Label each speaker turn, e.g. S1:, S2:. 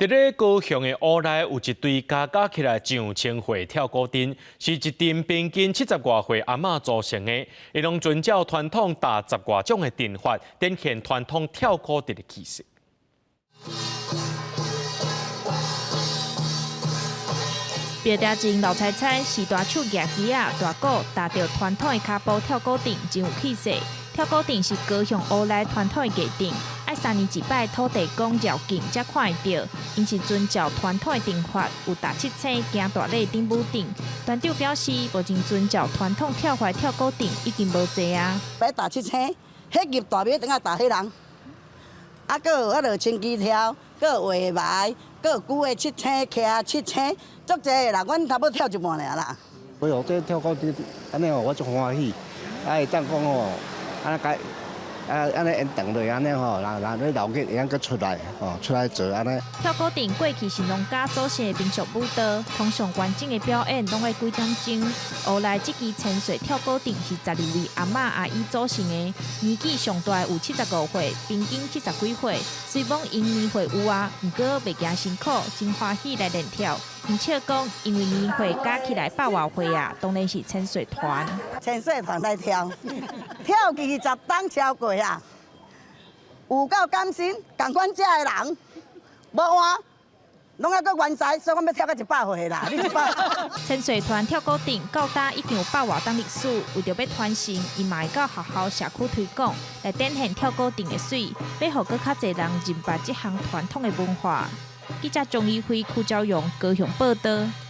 S1: 佇咧高雄的烏來有一隊加加起來上千歲跳鼓陣，是一陣平均七十外歲阿嬤組成的，𪜶攏遵照傳統踏十外種的陣法，展現傳統跳鼓陣的氣勢。
S2: 白埕鎮老太太是大手舉旗仔，大鼓踏著傳統的跤步跳鼓陣，真有氣勢。跳鼓陣是高雄烏來傳統的藝陣，愛3年一擺土地公繞境才看會著。𪜶是遵照傳統的陣法，有踏七星、行大禮等舞陣。團長表示，目前遵照傳統跳法跳鼓陣已經無濟啊。
S3: 欲踏七星，彼入大尾等下踏彼人，啊，閣有彼落清機跳，閣有畫眉，閣有九個七星，徛七星，足濟啦。阮差不多跳一半爾啦。
S4: 哎喲，這跳鼓陣按呢吼，我足歡喜，啊會當講吼。按呢改，啊按呢延長落按呢吼，人人咧鬧熱會當閣出來，吼出來做按呢。
S2: 跳鼓陣過去是農家祖先的民俗舞蹈，通常完整的表演攏愛幾點鐘。後來這支千歲跳鼓陣是12位阿嬤阿姨組成的，年紀上大有75歲，平均70幾歲。雖罔𪜶年歲有啊，毋過袂驚辛苦，真歡喜來練跳。𪜶笑講，因為年歲加起來百外歲啊，當然是千歲團。
S3: 千歲團來跳，跳20冬超過啊，有夠甘心，仝款遮的人，無換，攏愛閣完賽，所以阮欲跳到100歲啦。你100。
S2: 千歲團跳鼓陣到今已經有百外冬歷史，為著欲傳承，𪜶嘛會到學校社區推廣，來展現跳鼓陣的媠，欲予閣較濟人認捌這項傳統的文化。記者鍾怡輝、柯昭榮高雄報導。